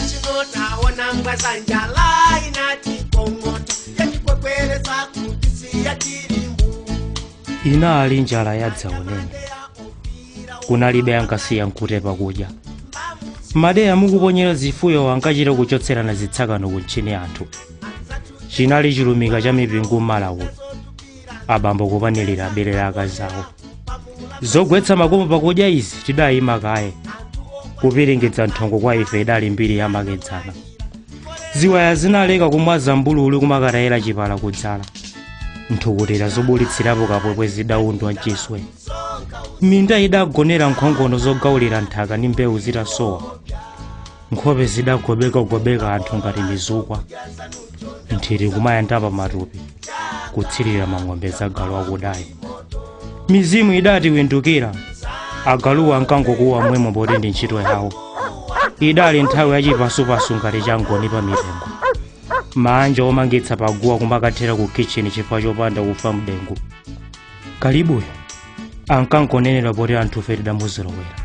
Chaka chino taona mbwa njala inatikong'ota, yatikwekwereza kutisiya tilimbu. Inali njala yadzaoneni, kunalibe ankasiya nkute pakudya. Madeya mukuponyera zifuyo ankachita kuchotserana zitsakano kuntchini anthu. Chinali chilumika cha mipingo m'malawulo, abambo kupanilira abere la akazi awo. Zogwetsa makomo pakudya izi tidayima kaye kupiringidza nthongo kwa ife idali mbiri yamakedzana. Ziwaya zinaleka kumwaza mbululu kumakatayira chipala kudzala. Nthukutira zobulitsirapo kapwepwe zidaundwa mchiswe. Minda idagonera nkhongono zogawulira nthaka ndi mbewu zitasowa. Nkhope zidagobekagobeka anthu ngati mizukwa. Nthiti kumayanda pa matupi kutsirira mang'ombe za galu akudayi. Mizimu idatiwindukira, agaluwa ankangokuwa mwemo poti ndi ntchito yawo. Idali nthawi yachipasupasu ngati changoni pa mitengo. Maanja omangitsa paguwa kumakathera ku kitchen chifukwa chopanda kufa mdengu. Kalibuyo ankangonenera poti anthufe tidamuzolowera.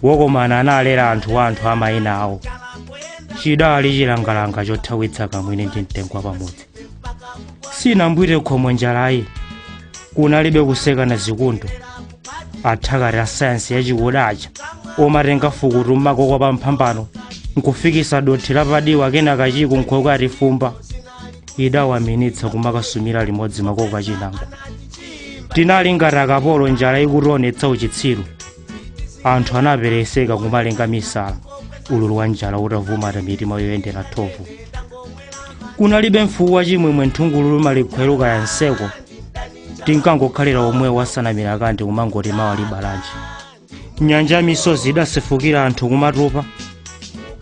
Wokomana analera anthu wa anthu amayina awo. Chidali chilangalanga chothawitsa kamwini ndi mtengo pamodzi. Sinambwite khomo njalayi, kunalibe kusekana zikundo. Athakati a sayansi yachikudacha omatenga fukutu mmakoko pa mphambano nkufikisa dothi lapadiwa kenaka chiku nkhokwe atifumba idawaminitsa kumakasumira limodzi makoko achinango. Tinali ngati akapolo njala ikutionetsa uchitsiru. Anthu anapereseka kumalenga misala ululu wa njala utavumata mitima yoyendera thovu. Kunalibe mfuwu wachimwemwe nthungululu malikhweruka ya nseko. Tinkangokhalira omwe wasanamira kanti kumangoti mawa libalanji. Nyanja misozi idasefukira anthu kumatupa.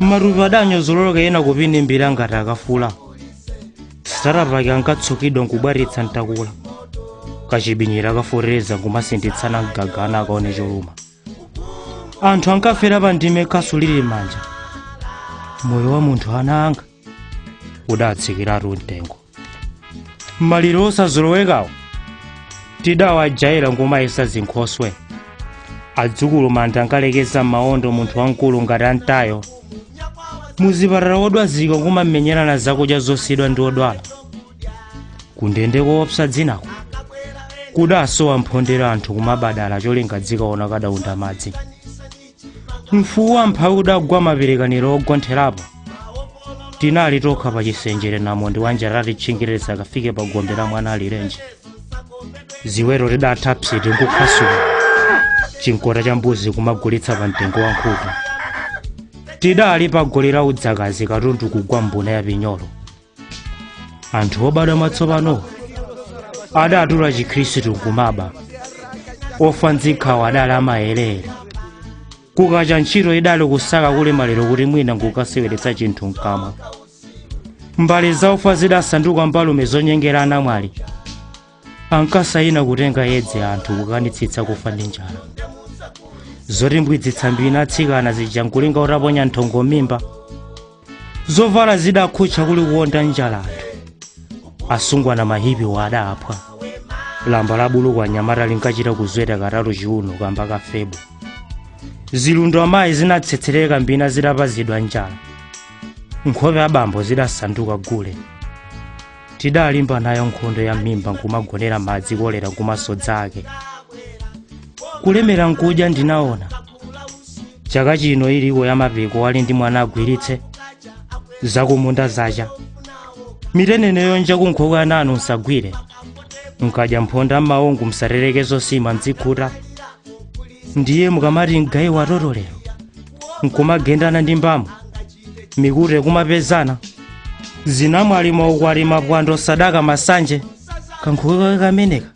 Matupi adanyozololoka ena kupinimbira ngati akafula. Sitarapaki ankatsukidwa nkubwaritsa ntakula. Kachibinyira kafotereza nkumasinditsana mgagana akaone choluma. Anthu ankafera pa ndime khasu lili m'manja. Moyo wa munthu ana anga udatsikiratu mtengo. Maliro osazolowekawo tidawajaira nkumayesa zinkhoswe. Adzukulu manda ankalekeza maondo munthu wamkulu ngati antayo. Muzipatala odwazika nkumamenyerana zakudya zosiyidwa ndi odwala. Kundende koopsa dzinako kudasowa mphondero anthu kumabadala cholinga dzikaona kadaunda madzi. Mfuwu wamphawi udagwa maperekaniro ogontherapo. Tinali tokha pa chisenjere namondi wa njala atitchingereza akafike pa gombe la mwana alirenji. Ziweto tidatha psiti nkukhwasuka. Chinkota cha mbuzi kumagulitsa pa mtengo wa nkhuku. Tidali pa goli la udzakazi katundu kugwa mbuna ya pinyolo. Anthu obadwa mwatsopano adatula chikhristu nkumaba. Ofa nzikhawo adali amayerera. Kukacha ntchito idali kusaka kuli maliro kuti mwina nkukaseweretsa chinthu mkamwa. Mbale zaufa zidasanduka mbalume zonyengera anamwali. Ankasayina kutenga yedze anthu kukanitsitsa kufa ndi njala. Zotimbwidzitsa mbina atsikana zija nkulinga utaponya nthongo mimba. Zovala zidakhutcha kuli kuwonda njala anthu. Asungwana mahipi wadaphwa. Lamba la buluku anyamata linkachita kuzweta katatu chiuno kamba ka febu. Zilundo amayi zinatsetsereka mbina zidapazidwa njala. Nkhope abambo zidasanduka gule. Tidalimba nayo nkhondo ya mimba nkumagonera madzi kolera nkumasodza ake. Kulemera nkudya ndinaona. Chaka chino iliko ya mapiko ali ndi mwana agwiritse. Zakumunda zacha. Mitenene yonja kunkhokwe ananu nsagwire. Nkadya mphonda m'maungu msatereke zosima mzikhuta. Ndiye mukamati mgayi watotolero nkumagendana ndi mbamu. Mikute kumapezana. Zinamwali maukwati mapwando sadaka masanje. Kankhokwe kameneka.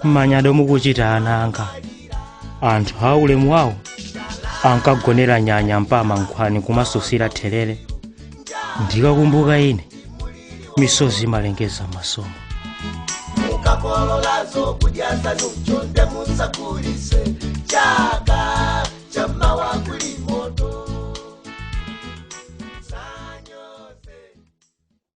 Manyado mukuchita ana anga. Anthu aulemu wawo ankagonera nyanya mpama nkhwani kumasusira therere. Ndikakumbuka ine misozi imalengeza masomo. Mukakololazo kudya zanu chonde musakulise chaka.